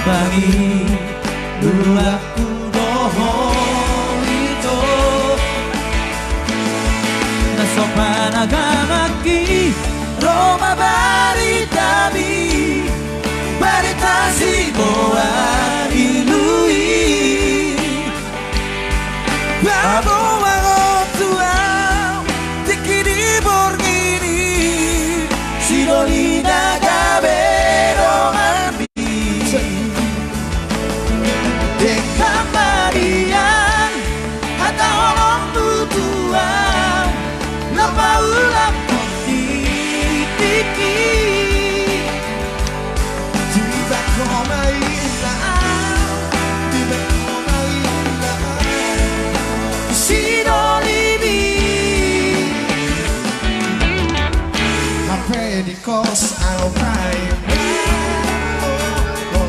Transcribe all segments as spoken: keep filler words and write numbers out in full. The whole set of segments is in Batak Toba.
Bani luaku dohot ito. Na sopan agamangki, ro ma baritami, barita siboan ilu i. Paboahon tu ahu tingki ni borngin i, sidoli na gabe donganmi. Denggan ma nian hata holongmu tu ahu, laho paulak tingki. Timbang ho ma ila ahu, timbang ho ma ila ahu, sidolimi. Hape di kos ahu baen ma ho,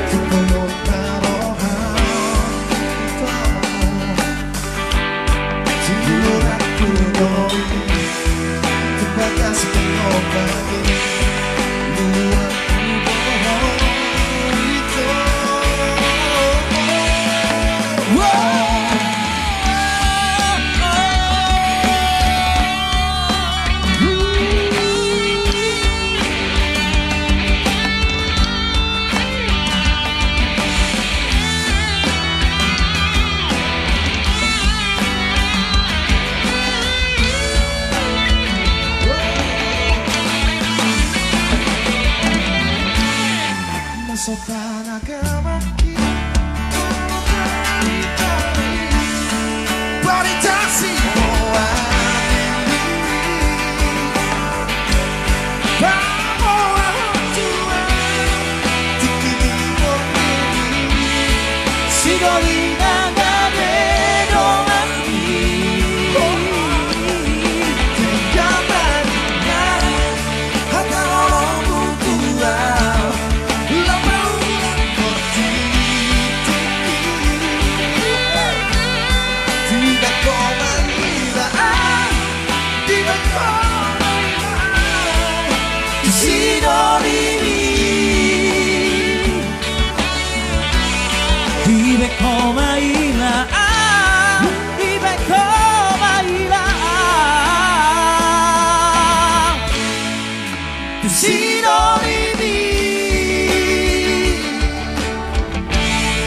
tu polotan rohangku. Dibaen ho ma ila ahu, dibaen ho ma ila ahu, tu sidolimi.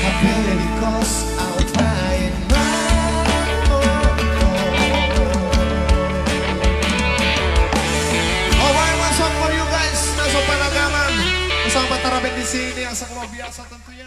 Hape di kos ahu baen ma ho. Alright, one song for you guys. Na sopan agamang. Bersama Tara Band di sini yang sangat luar biasa tentunya.